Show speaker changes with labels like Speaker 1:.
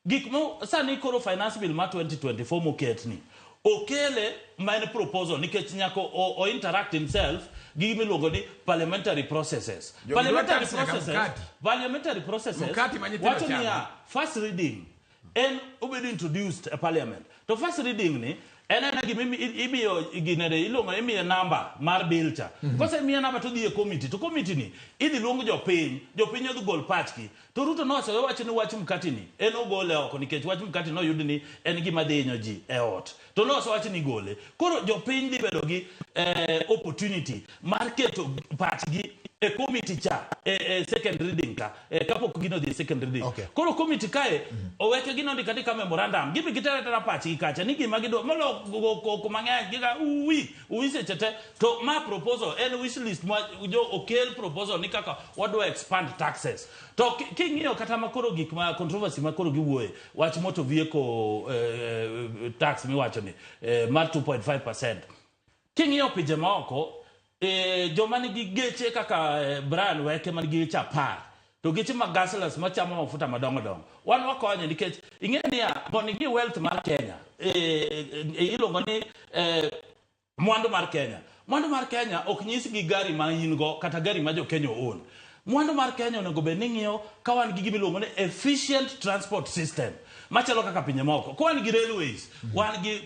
Speaker 1: Gik mo sani koro finance bill ma 2024 moket ni okele ma en proposal nikech nyaka o interact himself gi gima iluongo ni parliamentary processes.
Speaker 2: Jogi dwa
Speaker 1: Parliamentary
Speaker 2: tax nyaka
Speaker 1: processes,
Speaker 2: mkati.
Speaker 1: parliamentary processes
Speaker 2: Mkati ma nyithindo
Speaker 1: wacho
Speaker 2: chamo.
Speaker 1: niya, first reading en obedo introduced e parliament to first reading ni en ena gima imiyo ginene iluongo imiye namba mar bill cha. Kosemiye namba to odhi e committee to committee ni idhi luong jopiny, jopiny odhi gol pachgi. To Ruto nowacho wacho ni wach mkati ni en ogole oko nikech wach mkati noyud ni en gima dhi hinyo ji e ot. To nosewach ni igole. Koro jopiny dhi bedo gi opportunity mar keto pachgi e committee cha e second reading ka kapok gino odhi e second reading. Koro committee kae oweke gino ndiko andika memorandum. Gibi gitero atera pachgi kacha ni gima gidwa molo go koko mang'eny giga uwi uwi seche te. To ma proposal en wish list ma jo okel proposal ni kaka wadwa expand taxes. To king'iyo kata ma koro gik ma controversy ma koro giwuoye wach motor vehicle tax miwacho ni mar 2.5%. King'iyo pinje maoko joma nigi geche kaka Brian Weke man gi geche 10 to geche mag guzzlers machamo mafuta madongo dongo wan wakonye nikech ing'e niya mondo ing'i wealth mar Kenya iluongo ni mwandu mar Kenya. Mwandu mar Kenya ok nyis gi gari ma in go kata gari ma jo Kenya own. Mwandu mar Kenya onego bed ni ng'iyo ka wan gi gima iluongo ni efficient transport system machalo kaka pinje moko. Ka wan gi railways, wan gi